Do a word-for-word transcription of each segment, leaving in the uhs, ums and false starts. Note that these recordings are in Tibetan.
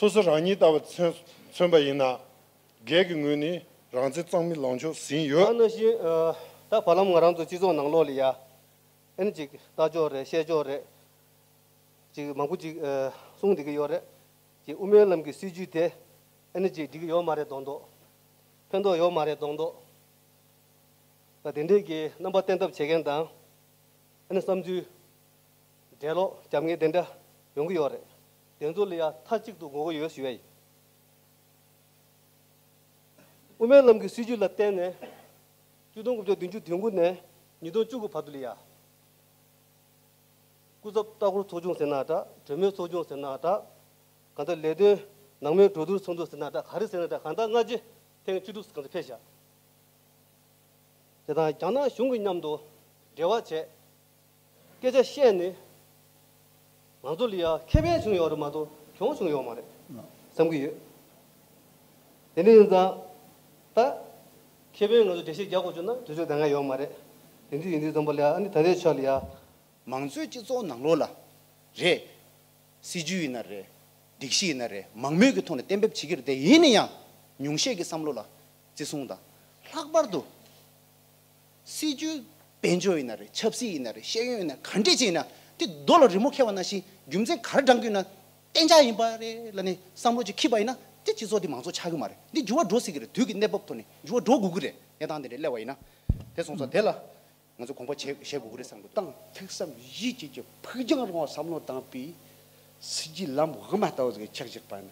སོ་སོ་རང་ཉིད་ལྟ་བུ་མཚོན་མཚོན་པ་ཡིན་ན། སྒེར་གྱི་ངོས་ནས་རང་བཙན་གཙང་མའི་ལངས་ཕྱོགས་ཟིན་ཡོད། ད་ནང་བཞིན་ད་བར་ལམ་ང་རང་ཚོ་སྤྱི་ཚོགས་ནང་ལོགས་ལ་ཡ། ཨ་ནི་ཅིག་ལྟ་ཕྱོགས་རེད། བཤད་ཕྱོགས་རེད། ཅིག་མང་པོ་ཅིག་གསུང་བསྡད་ཀྱི་ཡོད་རེད། ཅིག་དབུ་མའི་ལམ་གྱི་སྲིད་བྱུས་དེ་ཨ་ནི་ཅིག་འགྲིག་གི་ཡོད་མ་རེད་མདོག་མདོག་ཕན་ཐོགས་ཡོད་མ་རེད་མདོག་མདོག་ད་དེ་འདྲས་ཀྱི་རྣམ་པ་བསྟན་ཐབས་བྱེད་མཁན་དང་། ཨ་ནི་བསམ་ཚུལ་འགྲེལ་ལོག་རྒྱབ་མཁན་དེ་འདྲ་ཡོང་གི་ཡོད་རེད། དེ་ཚོ་ལ་ཡ་མཐའ་གཅིག་ཏུ་ངོ་རྒོལ་ཡོད་ཞུ་ཡ་ཡིན། དབུ་མའི་ལམ་གྱི་སྲིད་བྱུས་ལ་བརྟེན་ནས་ཆིག་སྟོང་དགུ་བརྒྱ་བདུན་ཅུ་དོན་དགུ་ནས་ཉིས་སྟོང་བཅུ་དགུ་བར་དུ་ལ་ཡ། སྐུ་ཚབ་ལྟ་སྐོར་ཚོགས་ཆུང་ཟེར་ན་འདྲ། གྲོས་མོལ་ཚོགས་ཆུང་ཟེར་ན་འདྲ། གང་ལྟར་ལས་དོན་ནང་མའི་གྲོས་བསྡུར་ཚོགས་འདུ་ཟེར་ན་འདྲ། ག་རེ་ཟེར་ན་འདྲ། གང་ལྟར་སྔ་རྗེས་ཐེངས་བཅུ་དྲུག་གང་ལྟར་ཕེབས་བཞག་དེ་དང་རྒྱ་ནག་གཞུང་གི་མཉམ་དུ་འབྲེལ་བ་བྱས། སྐད་ཆ་བཤད་ནས་ང་ཚོ་ལ་ཡ་ཁེ་ཕན་བྱུང་ཡོད་རེད་མ་གཏོགས་གྱོང་བྱུང་ཡོད་མ་རེད་བསམ་གྱི་ཡོད། དེ་འདྲ་ཡིན་ཙང་ད་ཁེ་ཕན་ང་ཚོ་འགྲེལ་བཤད་རྒྱག་དགོས་བྱུང་ན་དུས་ཚོད་ད་ང་ཡོད་མ་རེད། དེ་འདྲ་ཡིན་དུས་ཙམ་པ་ལ་ཡ་ཨ་ནི་ད་ལྟའི་ཆ་ལ་ཡ། མང་གཙོའི་སྤྱི་ཚོགས་ནང་ལོགས་ལ་རེད། སྲིད་ཇུས་ཡིན་ན་རེད། སྒྲིག་གཞི་ཡིན་ན་རེད། མང་མོས་ཀྱི་ཐོག་ནས་གཏན་འབེབས་བྱེད་ཀྱི་རེད་དེ། ཡིན་ན་ཡང་ཉུང་ཤས་ཀྱི་བསམ་བློ་ལ་བརྩི་སྲུང་དང་། ལྷག་པར་དུ་སྲིད་ཇུས་དཔལ་འབྱོར་ཡིན་ན་རེད། ཆབ་སྲིད་ཡིན་ན་རེད། ཤེས་ཡོན་ཡིན་ན་ག་འདྲས་ཅིག་ཡིན་ན་དེ་རྡོ་ལ་རི་མོ་འཁྱེར་བ་ནང་བཞིན་རྒྱུ་མཚན་ག་རེ་བགྲང་གི་ཡོད་ན་གཏན་འཇགས་ཡིན་པ་རེད་ལབ་ནས་བསམ་བློ་ཅིག་འཁྱེར་བ་ཡིན་ན་དེ་སྤྱི་ཚོགས་དེ་མང་གཙོ་ཆགས་ཀྱི་མ་རེད། འདི་འགྱུར་བ་འགྲོ་སྲིད་ཀྱི་རེད། དུས་ཀྱི་གནས་བབ་ཐོག་ནས་འགྱུར་བ་འགྲོ་དགོས་ཀྱི་རེད། གནས་སྟངས་དེ་འདྲས་སླེབས་པ་ཡིན་ན། དེ་སོང་ཙང་དེ་ལ། ང་ཚོ་དགོངས་པ་བཞེས་བཞེས་དགོས་ཀྱི་རེད་བསམ་གྱི་འདུག་ཏང་ཐུགས་བསམ་བཞེས་བྱས་ཀྱི་ཕུགས་རྒྱང་རིང་བ་བསམ་བློ་བཏང་པའི་སྲིད་ཇུས་ལམ་དབུ་མ་ལྟ་བུ་ཟིག་ཆགས་བཞག་པ་ན།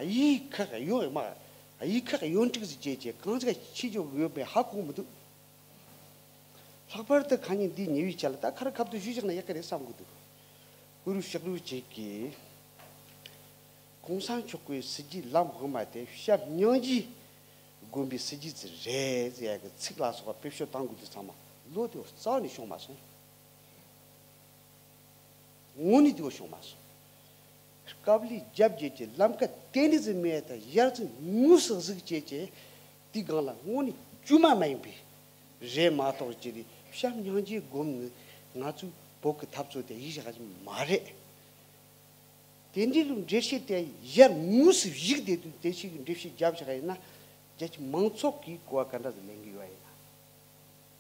ཡིག་ཁག་ཡོད་མ། ཡིག་ཁག་ཡོད་འགྲིག་ཟིག་བྱས་བྱས་གང་ཟིག་ཤེས་རྒྱུ་ཡོད་པའི་ཧ་གོ་མི་འདུག་ལྷག་པར་དུ་ཁ་ཉིན་འདི་ཉེ་བའི་ཆ་ལ་ད་ཁ་ར་ཁ་ཐུག་ཞུས་བཞག་ན་ཡག་གི་རེད་བསམ་གྱི་འདུག་ཀུ་རུ་ཤག་རུ་བཅས་ཀྱིས། གོང་ས་མཆོག་གི་སྲིད་ཇུས་ལམ་དབུ་མ་དེ་བྱམས་སྙིང་རྗེ་སྒོམ་པའི་སྲིད་ཇུས་ཅིག་རེད་ཟེར་ཡག་གི་ཚིག་ལ་སོགས་པ་བེད་སྤྱོད་གཏང་དགོས་དུས་ཚང་མ་བློ་དེ་རྩ་བ་ནས་ཤོང་མ་སོང་། དངོས་གནས་དེ་བ་ཤོང་མ་སོང་། དཀའ་ལས་རྒྱབ་བྱས་ཀྱི་ལམ་ཁ་དེ་འདྲ་ཟིག་མེད་དང་ཡར་ཚུར་དངོས་སུ་གཟིགས་བྱས་ཀྱི་དེའི་སྒང་ལ་དངོས་གནས་དཀྱུས་མ་མ་ཡིན་པའི་རེད་མ་གཏོགས་ཅི་རེད། བྱམས་སྙིང་རྗེ་སྒོམ་ནི་ང་ཚོའི་བོད་ཀྱི་འཐབ་རྩོད་དེ་ཡིད་བཞག་གི་མ་རེད། དེ་འདྲའི་ལུགས་འགྲེལ་བཤད་དེ་ཡར་དངོས་སུ་བཞུགས་བསྡད་དུས་དེ་ཞིག་གི་འགྲེལ་བཤད་རྒྱབ་བཞག་ཡིན་ན། རྒྱལ་སྤྱི་མང་ཚོགས་ཀྱིས་གོ་བ་ག་འདྲ་ཟིག་ལེན་གི་ཡོད་ཡིན་ན།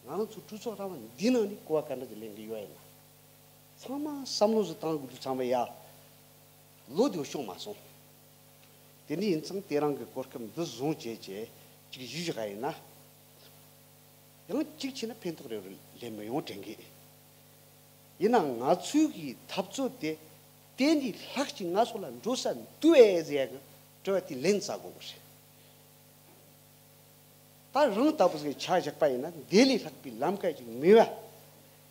ང་རང་ཚོ་གྲོས་ཚོགས་རང་དབང་འདི་ནང་ནས་གོ་བ་ག་འདྲ་ཟིག་ལེན་གི་ཡོད་ཡིན་ན། ཚང་མ་བསམ་བློ་ཟིག་བཏང་དགོས་དུས་ཚང་མ་ཡ། བློ་དེ་ཤོང་མ་སོང་། དེ་འདྲ་ཡིན་ཙང་དེ་རང་གི་གོ་སྐབས་འདི་བཟུང་བྱས་བྱས་ཅིག་ཞུས་བཞག་ཡིན་ན། ཡང་གཅིག་བྱས་ན་ཕན་ཐོགས་རེ་རེ་ལས་མི་ཡོང་དྲན་གི། ཡིན་ནའང་ང་ཚོའི་གི་འཐབ་རྩོད་དེ་དེ་འདྲའི་ལྷག་ཅིག་ང་ཚོ་ལ་འགྲོ་ས་འདུག་ཨེ་ཟེར་ཡག་གི་དྲི་བ་དེ་ལན་བསལ་དགོས་གི་རེད། ད་རང་ལྟ་བུ་ཟིག་ཆ་བཞག་པ་ཡིན་ན་དེ་ལས་ལྷག་པའི་ལམ་ཁ་ཅིག་མེད་པ་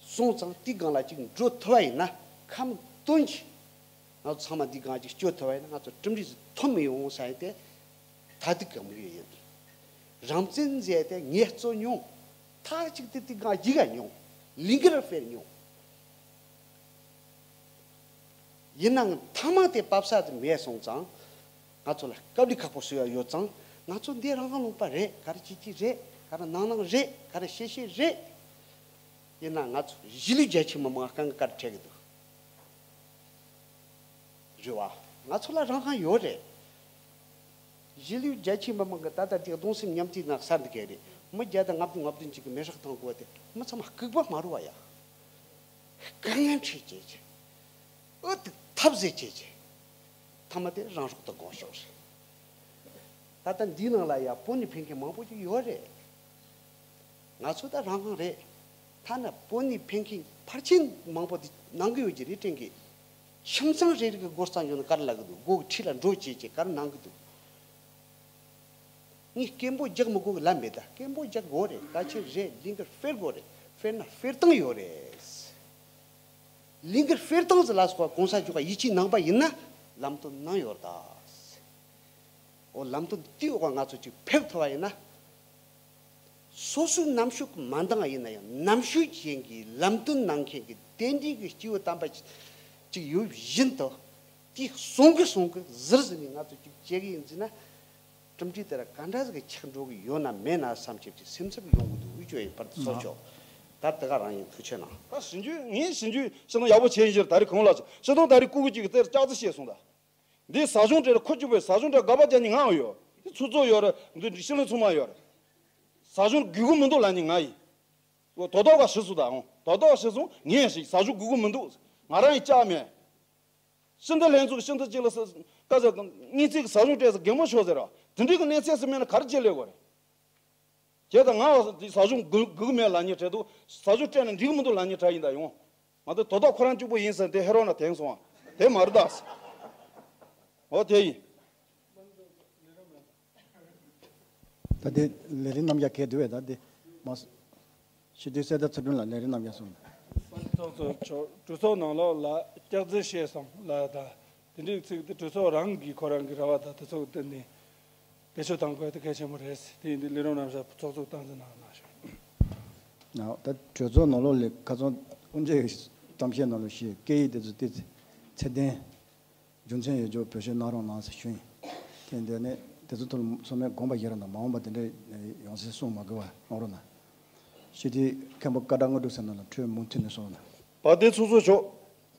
སོང་ཙང་དེའི་སྒང་ལ་ཅིག་འགྲོ་ཐུབ་པ་ཡིན་ན་ཁམས་དོན་གྱིས་ང་ཚོ་ཚང་མ་འདིའི་སྒང་ཅིག་སྐྱོད་ཐུབ་པ་ཡིན་ན་ང་ཚོ་གྲུབ་འབྲས་ཟིག་ཐོན་མི་ཡོང་ས་ཡིན་ཏེ། ད་དུ་གང་མོས་ཡིན། རང་བཙན་ཟེར་ཏེ་ངས་རྩོད་མྱོང་། མཐའ་གཅིག་ཏུ་དེ་གང་ཡི་ག་མྱོང་། ལིང་གར་ཕེར་མྱོང་། ཡིན་ནའང་ཐ་མ་དེ་བབས་ས་དེ་མེད་སོང་ཙང་། ང་ཚོ་ལ་དཀའ་ལས་ཁག་པོ་བཟོ་ཡ་ཡོད་ཙང་ང་ཚོ་འདི་རང་དབང་ལུང་པ་རེད། ག་རེ་བྱེད་ཀྱི་རེད། ག་རེ་གནང་གནང་རེད། ག་རེ་བྱེད་བྱེད་རེད། ཡིན་ན་ང་ཚོ་གཞིས་ལུས་རྒྱ་ཆེ་མི་མང་དཀའ་ངལ་ག་རེ་འཕྲད་ཀྱི་འདུག་རེད་བ། ང་ཚོ་ལ་རང་དབང་ཡོད་རེད། གཞིས་ལུས་རྒྱ་ཆེ་མི་མང་གི་ད་ལྟ་དེ་གདུང་སེམས་མཉམ་སྐྱེད་ནང་གསར་འདུག་གི་རེད། མི་བརྒྱ་དང་ལྔ་བདུན་ལྔ་བདུན་ཅིག་གི་མེ་སྲེག་བཏང་དགོས་ཏེ་མི་ཚང་མ་ལྐུགས་པ་མ་རུ་བ་ཡ། དཀའ་ངལ་འཕྲད་བྱས་བྱས། ཨོ་དེ་ཐབས་ཟད་བྱས་བྱས། ཐ་མ་དེ་རང་སྲོག་དང་དགོངས་ཞོག་རེད། ད་ལྟ་འདིའི་ནང་ལ་ཡ་བོད་ནས་ཕེབས་མཁན་མང་པོ་ཅིག་ཡོད་རེད། ང་ཚོ་ད་རང་དབང་རེད། ཐ་ན་བོད་ནས་ཕེབས་མཁན་ཕལ་ཆེར་མང་པོ་དེ་གནང་གི་ཡོད་ཀྱི་རེད་དྲན་གི། ཁྱིམ་ཚང་རེ་རེ་གི་སྒོ་རྩ་འཇོག་ན་ག་རེ་ལབ་གི་འདུག་སྒོ་གི་འཁྲིས་ལ་འགྲོ་བྱས་བྱས་ག་རེ་གནང་གི་འདུག་ངས་སྐད་འབོད་རྒྱག་མི་དགོས་གི་ལབ་མེད། ད་སྐད་འབོད་རྒྱག་དགོས་རེད། གལ་ཆེན་རེད། ལིང་གར་ཕེར་དགོས་རེད། ཕེར་ན་ཕེར་སྟངས་ཡོད་རེད། ལིང་གར་ཕེར་སྟངས་ཟེར་ལ་སོགས་པ་གོང་ས་མཆོག་ག་ཡིད་ཆེས་གནང་པ་ཡིན་ན་ལམ་སྟོན་གནང་ཡོད་རེད་ད། འོ་ལམ་སྟོན་དེའི་འོག་ང་ཚོ་ཅིག་ཕེབས་ཐུབ་པ་ཡིན་ན། སོ་སོའི་རྣམ་དཔྱོད་ཀྱིས་མ་འདང་བ་ཡིན་ན་ཡང་རྣམ་དཔྱོད་ཅན་གྱི་ལམ་སྟོན་གནང་མཁན་གྱི་དེ་འདྲའི་གི་སྐྱེས་བུ་དམ་པ་ཅིག་ཡོད་བཞིན་དུ་དེ་གསུང་གི་གསུང་གི་ཟུར་ཟིན་ནས་ང་ཚོ་ཅིག་བྱེད་གི་ཡིན་ཟེར་ན། གྲུབ་འབྲས་དེ་ལ་ག་འདྲ་ཟིག་གི་ཆགས་འགྲོ་གི་ཡོད་ན་མེད་ན་བསམ་ཁྱེད་ཀྱི་སེམས་འཚབ་ཡོང་གི་འདུག་དབུས་ཆོས་ཡིན་པར་དུ་སོགས་ཆོག་ད་དེ་ག་རང་ཡིན། ཐུགས་ཆེ་གནང་། ད་ཞིབ་འཇུག་ངས་ཞིབ་འཇུག་ཤེས་ན་ཡག་པོ་བྱས་ཡིན་ཕྱིར་ད་རེས་གོང་ལ་ཤེས་སྟངས་ད་རེས་སྐུ་གུ་གཅིག་གི་རྩེར་ལྕགས་རྩི་བཤད་སོང་ད། འདི་ཟ་ཞུང་སྤྲད་ལ་ཁོ་གཅིག་པོས་ཟ་ཞུང་སྤྲད་དགག་པ་རྒྱག་མཁན་ང་ཡོད། འདི་ཚོགས་གཙོ་ཡོད་རེད། འདི་སྲིད་བློན་ཚང་མ་ཡོད་རེད། ཟ་ཞུང་དགོས་ཀྱི་མི་འདུག་ལབ་མཁན་ང་ཡིན། དོ་བདག་ག་ཞུ་སུ་དང་དོ་བདག་ག་ཞུ་སོང་ངས་ཞིག་ཟ་ཞུང་དགོས་ཀྱི་མི་འདུག་ང་རང་ཡིས་བཅག་མེད། ཕྱི་འདི་ལྷན་ཚོགས་ཕྱི་འདི་གཅིག་ལ་ས་ཀ་ས་སྙན་ཚིག་གི་ཟ་ཞུང་སྤྲད་ས་གད་མོ་ཤོར་ཟེར་ར། དེ་འདྲའི་གི་གནས་ཚད་སུ་མེད་ན་ག་རེ་བྱེད་ལས་དགོས་རེད། བྱས་ཙང་ང་ཟ་ཞུང་དགོས་དགོས་མེད་ལབ་མཁན་གྲས་འདུག་ཟ་ཞུང་སྤྲད་ན་འགྲིག་གི་མི་འདུག་ལབ་མཁན་གྲས་ཡིན་ད་ཡོང་། མ་གཏོགས་དོ་བདག་ཁོ་རང་གཅིག་པོ་ཡིན་ཟེར་དེ་ཧེ་རོ་ན་དེང་སོང་བ་དེ་མ་རེད་ད། འོ་དེ་ཡིན། ད་དེ་ལས་རིམ་རྣམ་གཞག་གས་འདུག་བས་ད་དེ་མ་སོང་། སྤྱི་འཐུས་གསེར་རྟ་ཚེ་སྒྲོན་ལགས་ལས་རིམ་རྣམ་གཞག་སོང་། ཚོགས་གཙོ་མཆོག་གྲོས་ཚོགས་ནང་ལོགས་ལ་སྐྱག་རྫུན་བཤད་སོང་ལབ་ད། དེ་འདྲའི་ཚིག་དེ་གྲོས་ཚོགས་རང་གི་ཁོ་རང་གི་ར་བ་དང་དེ་ཚོ་གི་སྟེང་ནས་བེད་སྤྱོད་གཏང་དགོས་དེ་གལ་ཆེན་པོ་རེད། དེ་ཡིན་དུས་ལས་རིམ་རྣམ་གཞག་ཚོགས་གཙོ་སྟངས་འཛིན་གནང་གནང་ཤོག་ད་གྲོས་ཚོགས་ནང་ལོགས་ལས་ཁ་སང་དབུ་འབྱེད་གཏམ་བཤད་ནང་ལ་བཤད་སྐད་ཡིག་དེ་ཚོ་ཏི་ཚད་ལྡན། རྒྱུ་མཚན་ཡོད་ཆོག་བེད་སྤྱོད་གནང་རོགས་གནང་ཟེར་ཞུ་ཡིན། དེ་འདི་ནས་དེ་ཚོ་ཐོག་ལ་ཚང་མས་དགོངས་པ་བཞེས་རོགས་གནང་། མ་འོངས་པ་དེ་འདྲ་ཡོང་སྲིད་གསུང་མ་དགོས་པ་གནང་རོགས་གནང་། སྤྱི་འཐུས་མཁན་པོ་སྐད་གྲགས་དངོས་གྲུབ་ཟེར་ན་ལ་འཕྲོས་མུ་མཐུད་ནས་གསུང་རོགས་གནང་། བ་དེ་ཚོ་ཚོ་ཆོག་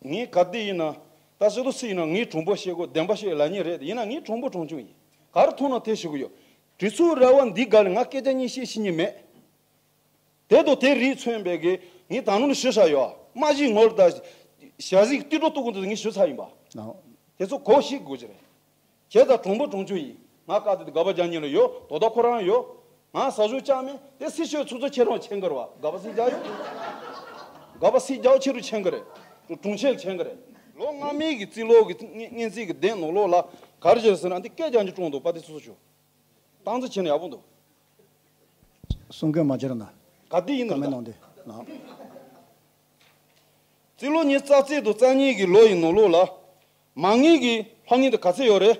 ངས་ག་དེ་ཡིན་ན་ད་སྤྱི་ཚོགས་སུ་ཡིན་ན་ངས་གྲུང་པོ་བཤད་དགོས་བདེན་པ་བཤད་ལབ་མཁན་རེད། ཡིན་ན་ངས་གྲུང་པོ་གྲུང་ཆུང་ཡིན། ག་རེ་མཐོང་ན་དེ་ཞུ་གི་ཡོད། གྲོས་ཚོགས་ར་བ་འདི་ག་ལ་ང་སྐད་ཆ་གཉིས་བཤད་ཤེས་མཁན་མེད། དེ་དང་དེ་རིགས་མཚོན་པའི་གི་ངས་ད་ནང་ནས་ཞུ་བྱ་ཡོད། མ་གཞི་ངོ་ལ་ད་ཞ་ཟིག་ཏི་ཏོ་ཏུ་ཀུ་འདི་ངས་ཞུ་ཚར་ཡིན་པ། ལགས། དེ་ཚོ་གོ་ཤེས་དགོས་ཀྱི་རེད། བྱས་ཙང་གྲུང་པོ་གྲུང་ཆུང་ཡིན། ང་བཀའ་དེ་དགག་པ་རྒྱག་མཁན་ལ་ཡོད། དོ་བདག་ཁོ་རང་ཡོད། ང་ཟ་ཞུང་བཅག་མེད་དེ་སྲིད་སྐྱོང་ཚོགས་གཙོ་ཁྱེད་རང་མཁྱེན་གི་རེད་བ། དགག་པ་སྲིད་རྒྱག་ཡོད། དགག་པ་སྲིད་རྒྱག་ཁྱེད་རང་མཁྱེན་གི་རེད། གྲུང་ཆེ་མཁྱེན་གི་རེད། ལོ་སྔ་མའི་གི་རྩིས་ལོ་གི་སྙན་སྙན་ཚིག་གི་གདན་ནང་ལོགས་ལ་ག་རེ་བྱས་ཟེར་ན་འདི་སྐད་རྒྱག་རྒྱུ་གྲོང་འདུག་པ་དེ་སོ་སོ་ཞུ། སྟངས་འཛིན་བྱས་ན་ཡག་པོ་འདུག་གསུང་མཁན་མ་བྱེད་རོགས་གནང་། ག་དུས་ཡིན་ནམ་ད། བཀའ་མོལ་གནང་དུས་ལགས། རྩིས་ལོ་ཉིས་རྩ་རྩིས་དང་རྩ་གཉིས་ཀྱི་ལོ་ཡི་ནང་ལོགས་ལ། མ་དངུལ་གྱི་ལྷག་ཉེས་དེ་ག་ཚད་ཡོད་རེད།